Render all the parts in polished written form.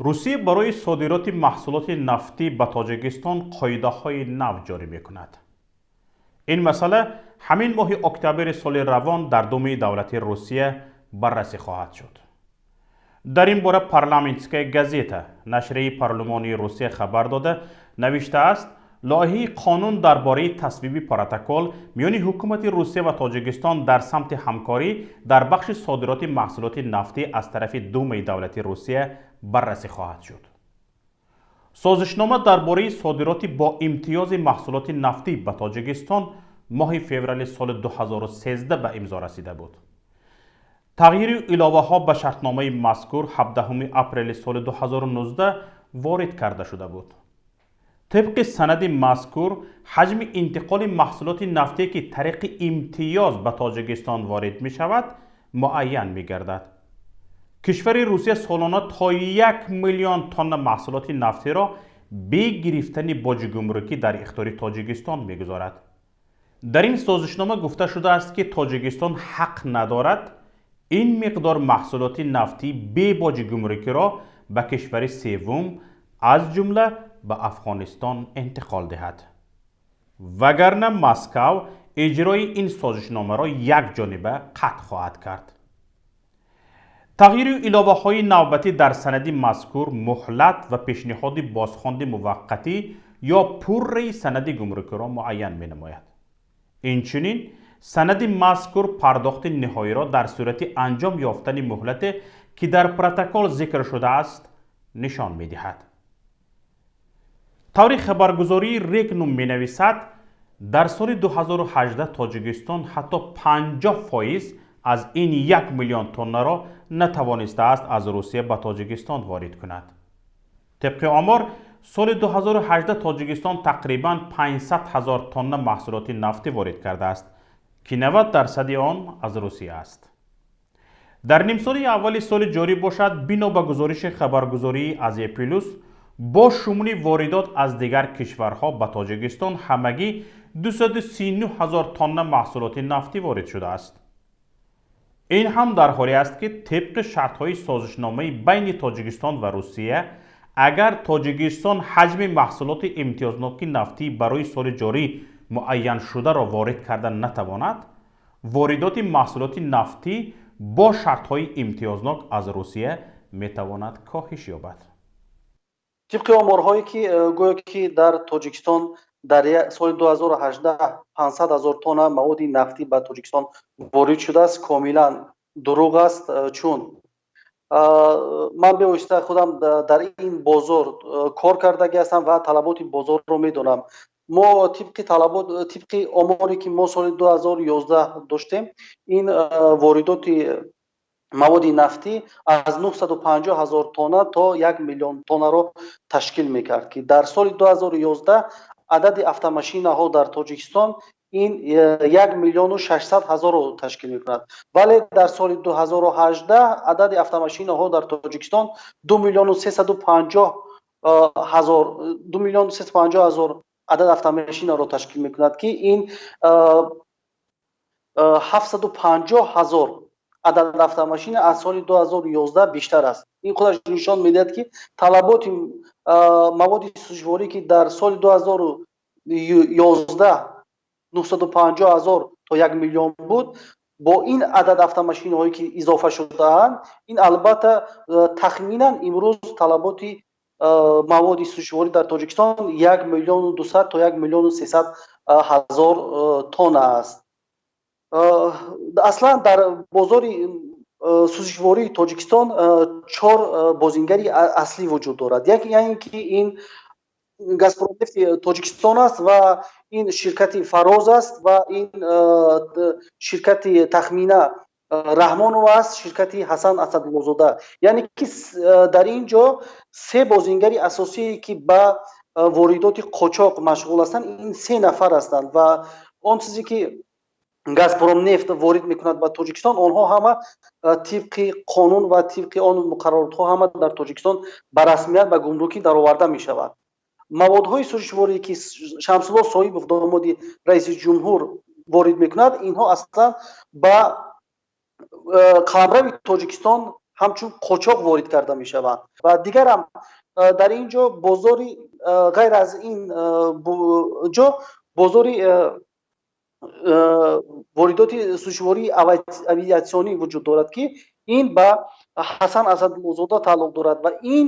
Русия барои содироти маҳсулоти нафтӣ ба Тоҷикистон қоидаҳои нав ҷорӣ мекунад. Ин масъала ҳамин моҳи октябри соли равон дар Думаи давлати Русия баррасӣ хоҳад шуд. Дар ин бора «Парламентская газета», нашрияи парлумонии Русия, хабар дода навиштааст: лоиҳаи қонун дар бораи тасвиби протокол миёни ҳукумати Русия ва Тоҷикистон дар самти ҳамкорӣ дар бахши содироти маҳсулоти нафтӣ аз тарафи Думаи давлати Русия баррасӣ хоҳад шуд. Созишнома дар бораи содироти бо имтиёзи маҳсулоти нафтӣ ба Тоҷикистон моҳи феврали соли 2013 ба имзо расида буд. Тағйиру иловаҳо ба шартномаи мазкур 17 апрели соли 2019 ворид карда шуда буд. Тибқи санади мазкур, ҳаҷми интиқоли маҳсулоти нафтие, ки тариқи имтиёз ба Тоҷикистон ворид мешавад, муайян мегардад. Кишвари Русия солона то 1 миллион тонна маҳсулоти нафтиро бе гирифтани боҷи гумрукӣ дар ихтиёри Тоҷикистон мегузорад. Дар ин созишнома гуфта шудааст, ки Тоҷикистон ҳақ надорад ин миқдор маҳсулоти нафтӣ бе боҷи гумрукиро ба кишвари севум, аз ҷумла ба Афғонистон, интиқол диҳад, вагарна Москав иҷрои ин созишномаро якҷониба қатъ хоҳад кард. Тағйиру иловаҳои навбатӣ дар санади мазкур муҳлат ва пешниҳоди бозхонди муваққатӣ ё пурраи санади гумрукиро муайян менамояд. Инчунин санади мазкур пардохти ниҳоиро дар сурати анҷом ёфтани муҳлате, ки дар протокол зикр шудааст, нишон медиҳад. Таври хабаргузории Регнум менависад, дар соли 2018 Тоҷикистон ҳатто 50% аз ин 1 миллион тоннаро натавонистааст аз Русия ба Тоҷикистон ворид кунад. Тибқи омор, соли 2018 Тоҷикистон тақрибан 500 ҳазор тонна маҳсулоти нафтӣ ворид кардааст, ки 90 дарсади он аз Русия аст. Дар нимсоли аввали соли ҷорӣ бошад, бино ба гузориши хабаргузории Азия Плюс, бо шумули воридот аз дигар кишварҳо ба Тоҷикистон ҳамагӣ 239 ҳазор тонна маҳсулоти нафтӣ ворид шудааст. Ин ҳам дар ҳоле аст, ки тибқи шартҳои созишномаи байни Тоҷикистон ва Русия, агар Тоҷикистон ҳаҷми маҳсулоти имтиёзноки нафтӣ барои соли ҷорӣ муайяншударо ворид карда натавонад, воридоти маҳсулоти нафтӣ бо шартҳои имтиёзнок аз Русия метавонад коҳиш ёбад. Тибқи оморҳое, ки гӯё ки дар Тоҷикистон дар соли 2018 500 ҳазор тонна маводи нафтӣ ба Тоҷикистон ворид шудааст, комилан дурӯғ аст, чун ман бевосита худам дар ин бозор кор кардагӣ ҳастам ва талаботи бозорро медонам. Мо тибқи талабот, тибқи оморе, ки мо соли 2011 доштем, ин воридоти маводи нафтӣ аз 950 ҳазор тонна то 1 миллион тоннаро ташкил мекард, ки дар соли 2011 адади автомашинаҳо дар Тоҷикистон ин 1 миллиону 600 ҳазорро ташкил мекунад, вале дар соли 2018 адади автомашинаҳо дар Тоҷикистон 2 миллиону 350 ҳазор, 2 миллиону 350 ҳазор адад автомашинаро ташкил мекунад, ки ин 750 ҳазор адад автомашина аз соли 2011 бештар аст. Ин худаш нишон медиҳад, ки талаботи маводи сӯзишворӣ, ки дар соли 2011 950 ҳазор то 1 миллион буд, бо ин адад автомашинаҳое, ки изофа шудаанд, ин албатта тахминан имрӯз талаботи маводи сӯзишворӣ дар Тоҷикистон 1 миллиону 200 то 1 миллиону 300 ҳазор тонна аст. Аслан дар бозори сӯзишвории Тоҷикистон чор бозингари аслӣ вуҷуд дорад. Яке ки ин Газпромнефти Тоҷикистон аст ва ин ширкати Фароз аст ва ин ширкати Тахмина Раҳмонова аст, ширкати Ҳасан Асадуллозода. Яъне ки дар ин ҷо се бозингари асосие, ки ба воридоти қочоқ машғул ҳастанд, ин се нафар ҳастанд ва он чизе, ки Газпромнефт ворид мекунад ба Тоҷикистон, онҳо ҳама тибқи қонун ва тибқи он муқарраротҳо ҳама дар Тоҷикистон ба расмият ба гумрукӣ дароварда мешавад. Маводҳои сӯзишворие, ки Шамсулло Соҳибов, домоди раиси ҷумҳур, ворид мекунад, инҳо аслан ба қаламрави Тоҷикистон Ҳамчун қочоқ ворид карда мешаванд. Ва дигарам дар ин ҷо бозори, ғайр аз ин ҷо, бозори воридоти сӯзишвории авиатсионӣ вуҷуд дорад, ки ин ба Ҳасан Асадуллозода тааллуқ дорад ва ин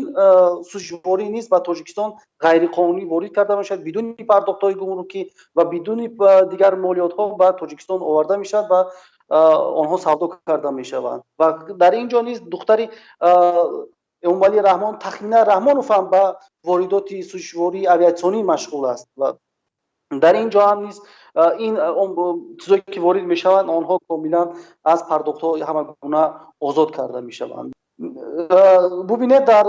сӯзишворӣ низ ба Тоҷикистон ғайриқонунӣ ворид карда мешавад, бидуни пардохтҳои гумрукӣ ва бидуни дигар молиётҳо ба Тоҷикистон оварда мешавад ва онҳо савдо карда мешаванд. Ва дар ин ҷо низ духтари Эмомалӣ Раҳмон, Тахмина Раҳмонов, ҳам ба воридоти сӯзишвории авиатсионӣ машғул аст ва дар ин ҷо ҳам низ ин чизое ки ворид мешаванд, онҳо комилан аз пардохтҳо ҳама гуна озод карда мешаванд. Бубинед, дар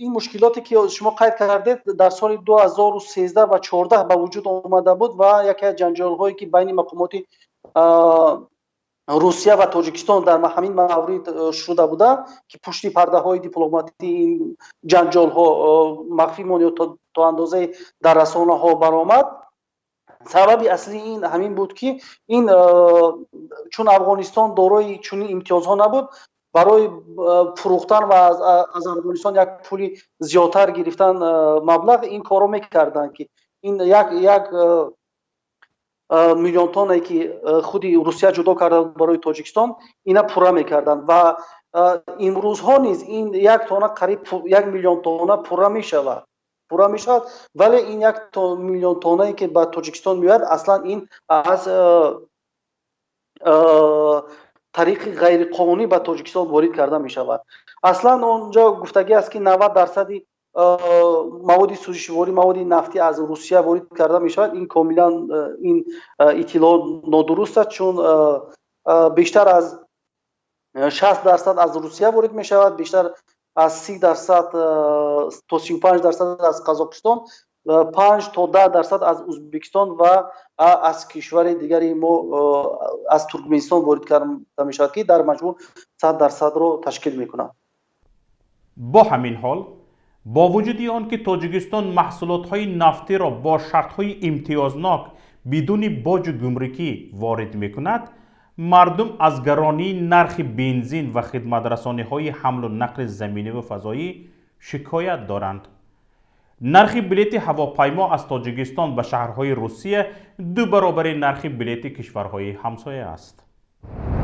ин мушкилоте ки шумо қайд кардед, дар соли 2013 ва 14 ба вуҷуд омада буд ва яке аз ҷанҷолҳое ки байни мақомоти Русия ва Тоҷикистон дар ҳамин маврид шуда буда, ки пушти пардаҳои дипломатии ин ҷанҷолҳо махфӣ монд ё то андозаи дар расонаҳо баромад. Сабаби аслии ин ҳамин буд, ки ин чун Афғонистон дорои чунин имтиёзҳо набуд, барои фурӯхтан ва аз Афғонистон як пули зиёдтар гирифтан, маблағ, ин корро мекарданд, ки ин як миллион тоннае ки худи Русия ҷудо карда буд барои Тоҷикистон, ина пурра мекарданд. Ва имрӯзҳо низ ин як тонна, қариб 1 миллион тонна пурра мешавад, вале ин 1 миллион тоннае ки ба Тоҷикистон меояд, аслан ин аз тариқи ғайриқонунӣ ба Тоҷикистон ворид карда мешавад. Аслан онҷо гуфтагӣ аст, ки 90 дарсади маводи сӯзишворӣ, маводи нафтӣ аз Русия ворид карда мешавад. Ин комилан, ин иттилоот нодуруст аст, чун бештар аз 60% аз Русия ворид мешавад, бештар аз 30% то 35% аз Қазоқистон, 5 то 10% аз Ӯзбекистон ва аз кишвари дигари мо, аз Туркманистон ворид карда мешавад, ки дар маҷмӯъ 100 дарсадро ташкил мекунад. Бо ҳамин ҳол, бо вуҷуди он ки Тоҷикистон маҳсулотҳои нафтиро бо шартҳои имтиёзнок бидуни боҷу гумрукӣ ворид мекунад, мардум аз гаронии нархи бензин ва хидматрасониҳои ҳамлу нақли заминиву фазоӣ шикоят доранд. Нархи билети ҳавопаймо аз Тоҷикистон ба шаҳрҳои Русия ду баробари нархи билети кишварҳои ҳамсоя аст.